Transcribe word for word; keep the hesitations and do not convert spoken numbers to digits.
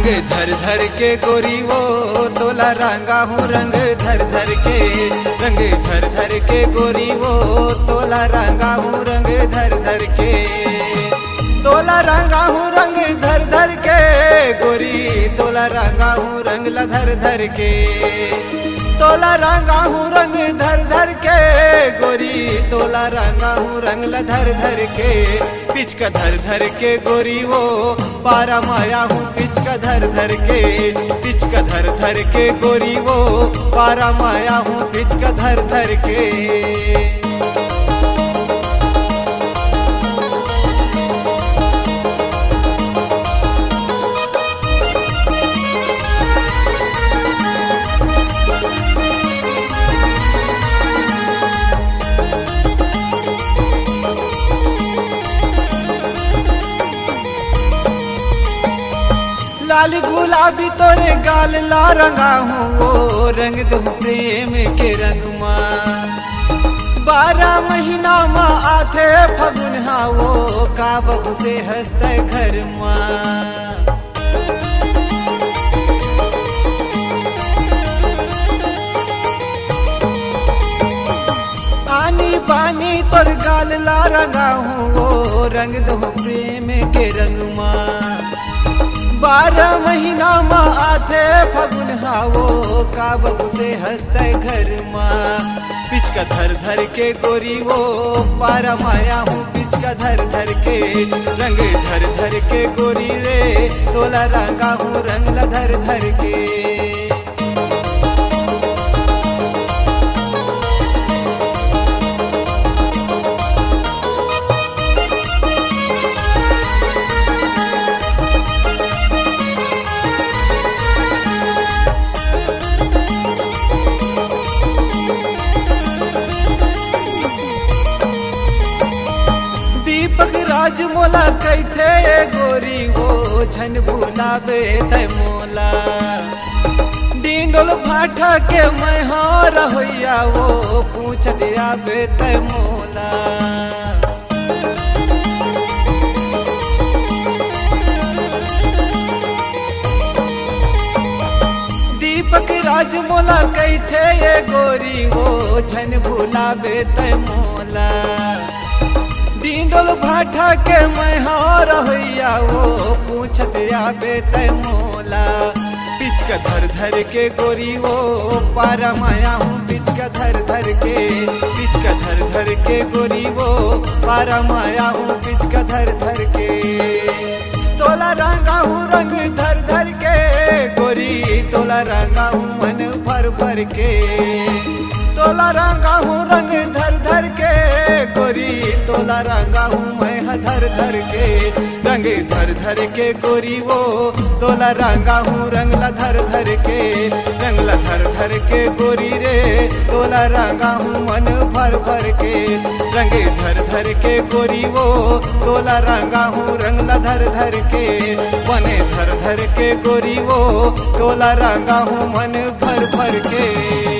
धर धर के गोरी वो तोला रंगा हूँ रंग धर धर के, रंग धर धर के गोरी वो तोला रंगा हूँ रंग धर धर के। तोला रंगा हूँ रंग धर धर के गोरी, तोला रंगा हूँ रंग ला धर धर के। तोला रंगा हूँ रंग धर धर के गोरी, तोला रंगा हूँ रंग ला धर धर के। पिचका धर धर के गोरी वो पारा माया हूँ पिचका धर धर के। पिचका धर धर के गोरी वो पारा माया हूँ पिचका धर धर के। लाल गुलाबी तोरे गाल ला रंगा हूँ वो रंग दो प्रेम के रंग मा। बारह महीना मा आथे फगुन हा वो का बहू से हंसते घर मा। आनी बानी तोर गाल ला रंगा हूँ वो रंग दो प्रेम के रंग मा। बारह महीना मा आथे फगुन हा वो का बहू से हंसते घर मा। पिचका धर धर के गोरी वो पारा माया हूँ पिचका धर धर के। रंग धर धर के गोरी रे तोला रंगा हूँ रंग ला धर धर के। दीपक राज मोला कहिथे ए गोरी वो झन भुलाबे तै मोला। डिंडोल भाठा के मैं हो रहोइया वो पूछत आबे तै मोला। दीपक राज मोला कहिथे ए गोरी वो झन भुलाबे तै मोला। डिंडोल भाठा के मैं हो रहोइया वो पूछत आबे तै मोला। पिचका धर धर के गोरी वो पारा माया हूँ पिचका धर धर के। पिचका धर धर के गोरी वो पारा माया हूँ पिचका धर धर के। तोला रंगा हूँ रंग धर धर के गोरी, तोला रंगा हूँ मन भर भर के। तोला रंगा हूँ रंग धर धर के गोरी, तोला रंगा हूँ मैं ह धर धर के। रंग धर धर के गोरी वो तोला रंगा हूँ रंग ला धर धर के। रंग ला धर धर के गोरी रे तोला रंगा हूँ मन भर भर के। रंग धर धर के गोरी वो तोला रंगा हूँ रंग ला धर धर के। बने धर धर के गोरी वो तोला रंगा हूँ मन भर भर के।